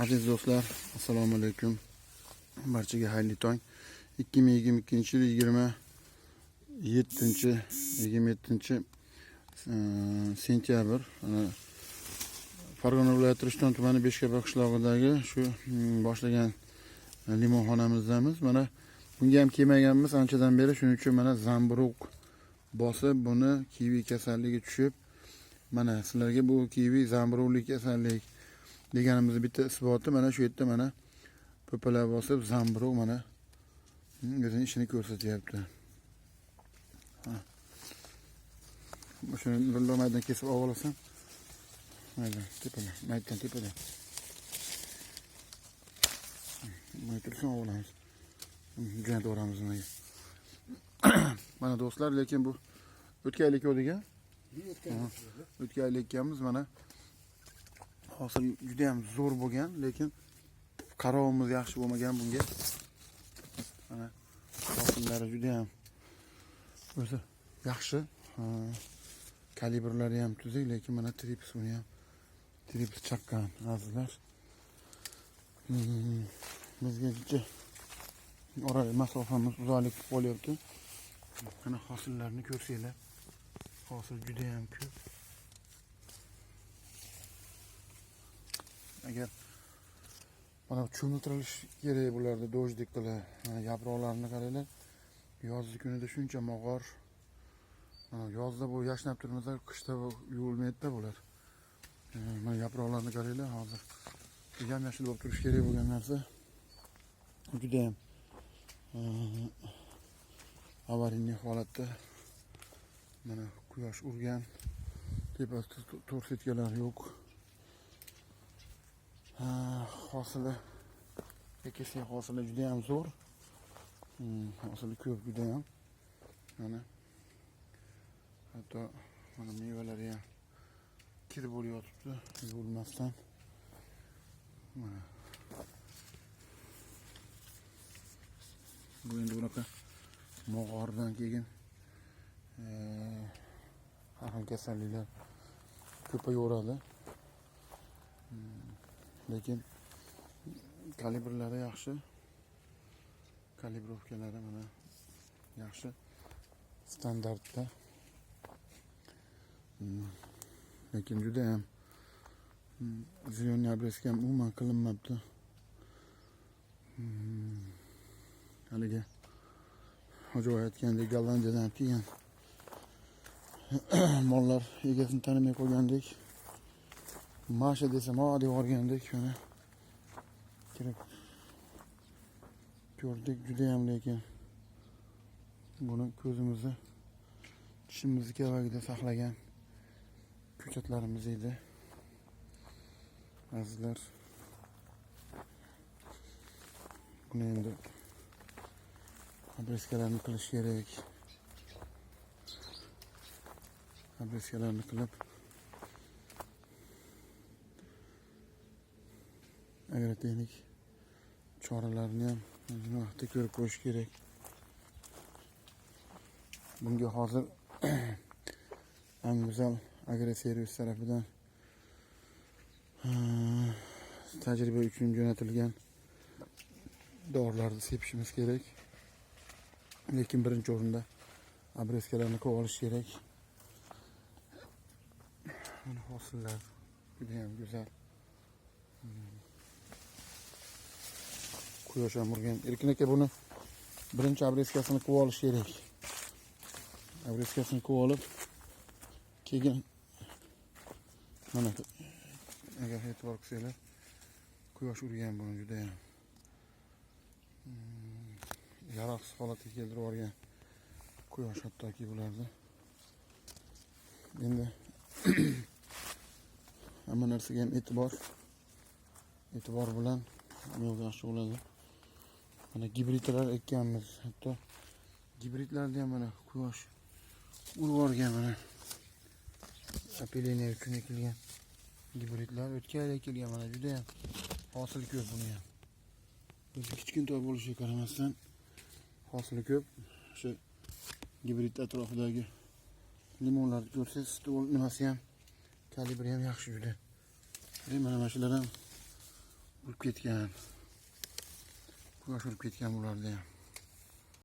Aziz do'stlar, assalomu alaykum. Barchaga xayrli tong. 2022 yil 27 sentyabr. Mana Farg'ona viloyati Rishton tumani Beshkapa qishlog'idagi shu boshlagan limonxonamizdamiz. Mana bunga ham kelmaganmiz anchadan beri. Shuning uchun mana zamburug' bosib, buni kivi kasalligi tushib, mana sizlarga bu kivi zamburug'li kasallik deganimizni bitta isboti mana shu yerda, mana po'palar bosib, zamburug' mana o'zini ishini ko'rsatyapti. Ha. Shuni Nurullo, maydan kesib olib olasan. Maydan, tepadan, maydan, tepadan. Bunday tursin, olib olamiz. Jo'nataveramiz nimaga. Mana do'stlar, lekin bu o'tgan yil ekuvdik. O'tgan yil ekkanmiz, mana hosil juda ham zo'r bo'lgan, lekin qarovimiz yaxshi bo'lmagan bunga. Mana hosillari juda ham o'zi yaxshi. Ha, kalibrlari ham tuzuk, lekin mana trips, buni ham trips chaqqan, azizlar. Bizga jicha ora masofamiz uzoqlik bo'lyapti. Mana hosillarni ko'rsanglar, hosil juda ham ko'p. Agar mana cho'miltirilishi kerak bularda, дождик qilib. Mana yaproqlarini qaranglar. Yozgi kunida shuncha mog'or. Mana yozda bu yashnab turmasa, qishda bu yuvilmaydi bular. Mana yaproqlarni qaranglar hozir. Yam yashil bo'lib turishi kerak bo'lgan narsa. Juda ham аварийный holatda. Mana quyosh urgan. Tepasida to'r setkalar yo'q. Ha, hosili ekilsa, hosili juda ham zo'r. Hosili ko'p juda ham. Mana hatto mana mevalari ham kir bo'lib yotibdi, yuvilmasdan. Mana bu endi bunaqa mog'ordan keyin har xil kasalliklar ko'payaveradi. Lekin kalibrlari yaxshi. Калибровка lari mana yaxshi standartda. Lekin juda ham зеленый обрезка ham umuman qilinmabdi. Haligi Hojiboy aytgandek, Gollandiyadan kelgan mollar egasini tanimay qolgandek, Masha desa ma deb yuborgandek, mana kirib ko'rdik judayam, lekin buni ko'zimizni tishimizni kavagida saqlagan ko'chatlarimiz edi, azizlar. Buni endi обрезка larni qilish kerak. Обрезка larni qilib, agrotexnik choralarni ham vaqtida ko'rib qo'yish kerak. Bunga hozir Anguzal agroservis tarafidan tajriba uchun jo'natilgan dorilarni sepishimiz kerak. Lekin birinchi o'rinda обрезка larni qilib olish kerak. Mana hosillar judayam go'zal. Quyosh ham urgan. Erkin aka, buni birinchi обрезка sini qilib olish kerak. Обрезка sini qilib olib, keyin mana agar e'tibor qilsanglar, quyosh urgan buni judayam. Yaroqsiz holatga keltirib yuborgan quyosh hattoki bularni. Endi hamma narsaga ham e'tibor bilan amalga yaxshi bo'ladi. Mana gibridlar ekkanmiz. Hatto gibridlarni ham mana quyosh urib yuborgan mana. Опыление uchun ekilgan gibridlar o'tgan yil ekilgan, mana juda ham hosil ko'p buni ham. O'zi kichkintoy bo'lishiga qaramasdan hosili ko'p. O'sha gibrid atrofidagi limonlarni ko'rsangiz, stol nimasi ham, kalibri ham yaxshi juda. Mana shular ham Urib ketgan. Quyosh urib ketgan bularda ham.